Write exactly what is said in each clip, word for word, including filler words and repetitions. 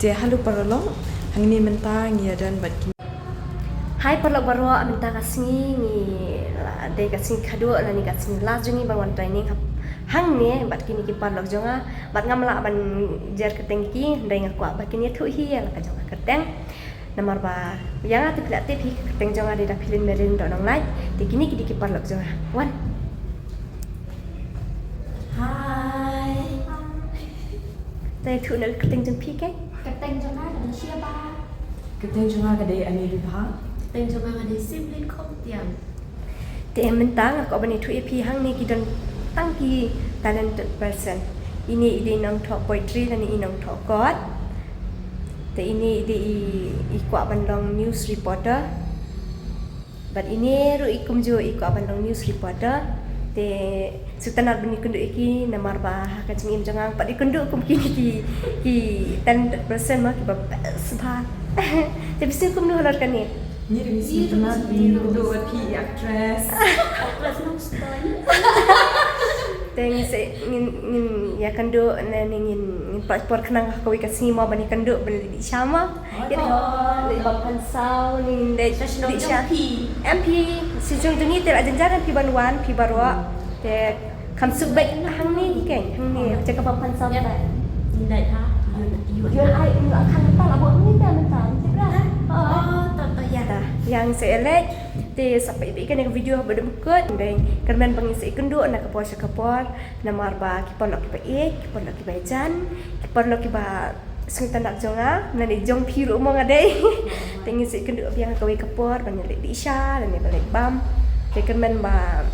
Te hello paralok, hangne mynta ngi ïa don bad ki. Hai paralok baroh, mynta ka sngi ngi la dei ka sngi khadduh lane ka sngi last jong ngi ban wan training hap-, hangne bad kine ki paralok jong nga, bad ngam lah ban jer kyrteng ki, hynrei nga kwah ba kin ïathuh hi ïa la ka jong ka kyrteng. Namar ba ïa nga te phi la tip hi ka kyrteng jong nga dei da Philin Merin Doh Nonglait. Te kine ki dei ki paralok jong nga. Wan. Hai. Te ïathuh na ka kyrteng jong phi keiñ. Kyrteng jong nga ka dei Sheba. Kyrteng jong nga ka dei Aniruba. Kyrteng jong nga ka dei Simlin Khongtiang. Te mynta nga kwah ban ïathuh ïa phi hangne ki don tang ki talented person. Ine i dei nongthoh poetry lane i nongthoh kot. Te ine i dei i, i kwah ban long news reporter. Bad ine ruh i kumjuh i kwah ban long news reporter. Te sngewtynnat ban ïakynduh ïa ki namar ba ha ka jingim jong nga pat ïakynduh kum kine ki, ki talented person ma kiba best bha. Te phi sngew kumno halor kane? Ngi ruh ngi sngewtynnat ban ïakynduh bad phi i actress. Actress nongstoiñ. Te ngin sa, ngin, ngin ïakynduh ne, ne ngin, ngin pynpor khnang ha kawei ka sngi mo ban ïakynduh ban leit dih sha mo. Ïa leit bam phan saw ne ngin leit dih sha. Em phi, sha shnong jong ngi te la jynjar em phi ban wan phi baroh. Te kham suk beit hangne hi keiñ, hangne jaka bam phan saw. Ngin leit ha. Ïa ai ïa kham ta la bam ni te mynta. Ïa ngin sa ïa leit. Te sa peit beit kane ka video ba dum kut. Dei kyrmen ba ngin sa ïakynduh na ka por sha ka por. Namar ba ki paralok kiba ïeit, ki paralok kiba ïajan, ki paralok kiba sngewtynnat jong nga, lane jong phi ruh mo nga dei. Te ngin sa ïakynduh biang ha kawei ka por ban ïa leit dih sha lane ban leit bam. Te kyrmen ba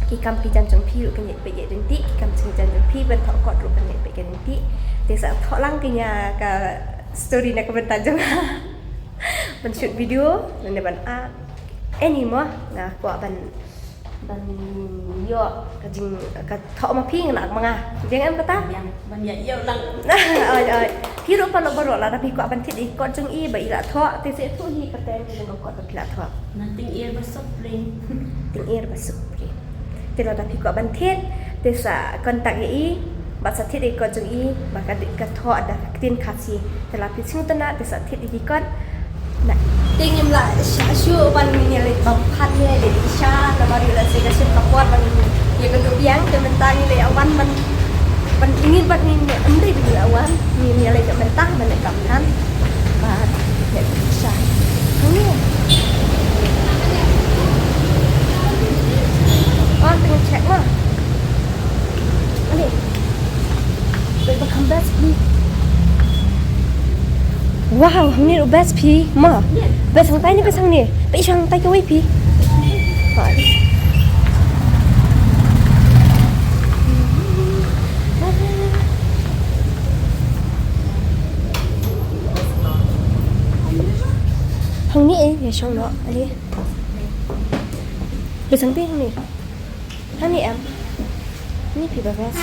ki kam ki jam jong phi ruh kan ïa peit ïa ryntih, ki kam ki jam jong phi ban thoh kot ruh kan ïa peit ïa ryntih. Te sa thoh lang kane ka story na ka bynta jong nga. Ban shoot video lane ban act. Ani mo nga kwah ban ban ïoh ka jing ka thoh ma phi ngan act ma nga. Biang em kata? Biang ban ïa ïoh lang. Oi oi. Phi ruh paralok baroh lada phi kwah ban thied ïa ki kot jong i ba i la thoh te sa ïathuh hi kyrteng jong ka kot ba phi la thoh. Na Tyngir ba suk pring. Tyngir ba suk pring. Te lada phi kwah ban thied te sa contact ïa i bad sa thied ïa ki kot jong i ba ka dei ka thoh da ka ktien Khasi. Te lada phi sngewtynnat te sa thied ïa ki kot. Na te ngim lah shuh shuh ban ngin ïa leit bam phan, ngin ïa leit sha namar ïa lehse ka shim ka por ban ngin ïa kynduh biang. Te mynta ngin leit wan ban ban ngin ban ngin ym dei ban ngin ïa wan, ngin ïa leit mynta ban leit bam phan. Bad ïa leit sha. Hangne. Oh, tengah check ma. Ani. Peit ba kham best phi. Wow, hangne ruh best phi. Ma. Best hangtai ne best hangne? Peit sha hangtai kawei phi. Ha. Hangne eh, ïa shong noh. Ale. Best hangtai hangne. Hani em? Ni phi ba best.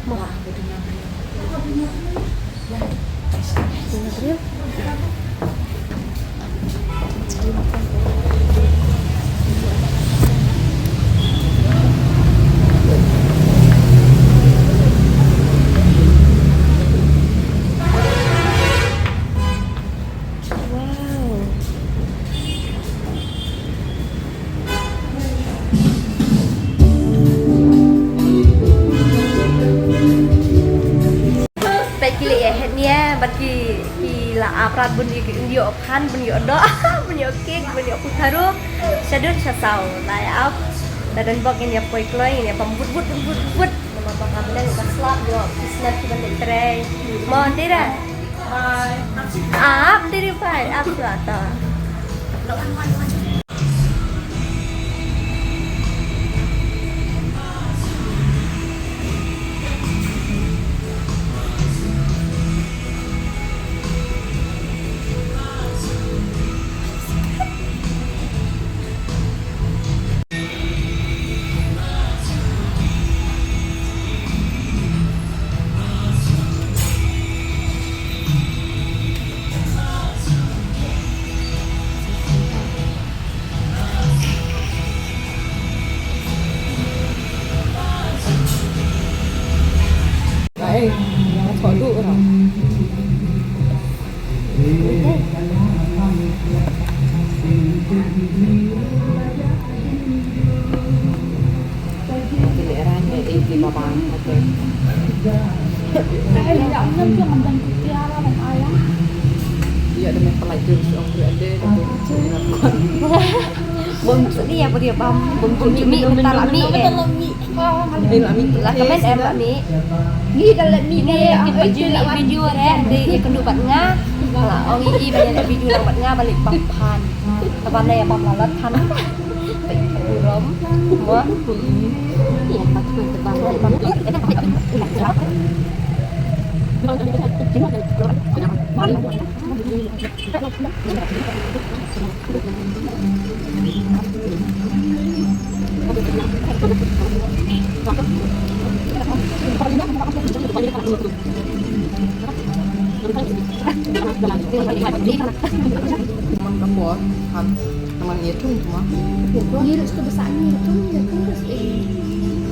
Mo. Wow. Peit ki leh ïa het nia bad ki, ki la ap rat bun ïoh phan, bun ïoh doh, bun ïoh kek, bun ïoh putharu. Sha dur sha saw la ïa ap. Da don bok ngin ïa poi kloi, ngin ïa pam but but but but but. Namar ba ka bneng ka slap ïoh ki snem ki ban leh trei. Mo tira. Ap diri pai, ap shuwa ta. Kena pelajur seorang berada. Bom sini ya, beri bam. Bom cumi, bom cumi, minta lami, eh. Minta lami. Lah, kamen em lami. Ni dah lami ni, kita juli video re, di ikan dubat nga. Lah, ong i balik video lang bat nga, balik bam pan. Kapan ya bam lalat pan. Rom, mo. Iya, pas mantep banget. Mang ka por, han, mang ye thung tu ma. Ye ru stu basa ni thung, ye thung bas eh.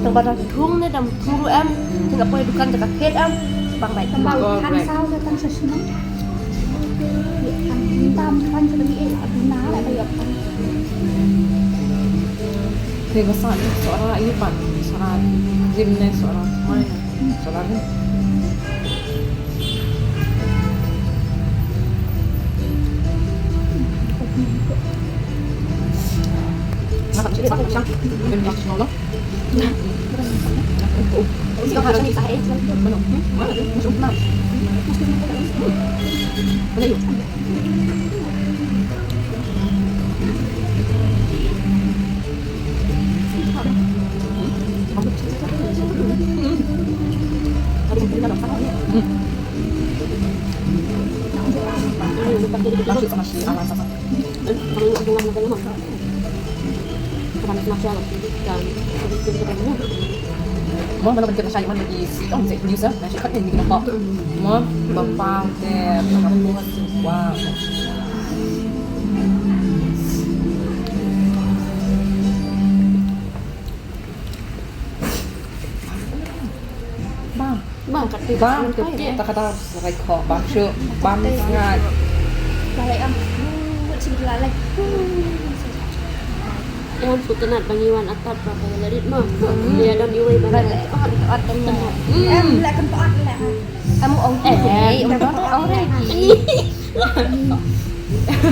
Tang ba da thung ne dam thung ru em, tang ka poi dukan jaka khet em, bang bai. Tang ba han sao ka tang sa shnong. Ye han tam han sa ni eh, abina la ba ye pan. Te basa ni sora ye pan, sora rim ne sora mai. Mo, mano ban kyrpad ïa man i sweet on, sweet producer, na shi khat ni ni nampak. Mo, bapang te, wow. Bang. Bang, kat tu. Bang, tu kit, tak kata serai kok, bang, syu, bang, sangat. Lalai am. Wut sing lalai. Em, shu tynat ba ngi wan atat ba ka la rit ma. Ïa don iwei ba la rit. Ot, ot, ot. Em, la kan ot la. Em, ong eh, ong don, ong re.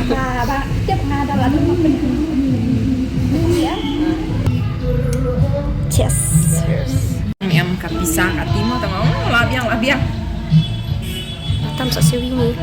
Ba, ba, tip nga da la don ma pyn. Ïa. Cheers. Em, ka pisa ka timo tama. Oh, la biang, la biang. Tam sa siwi ni.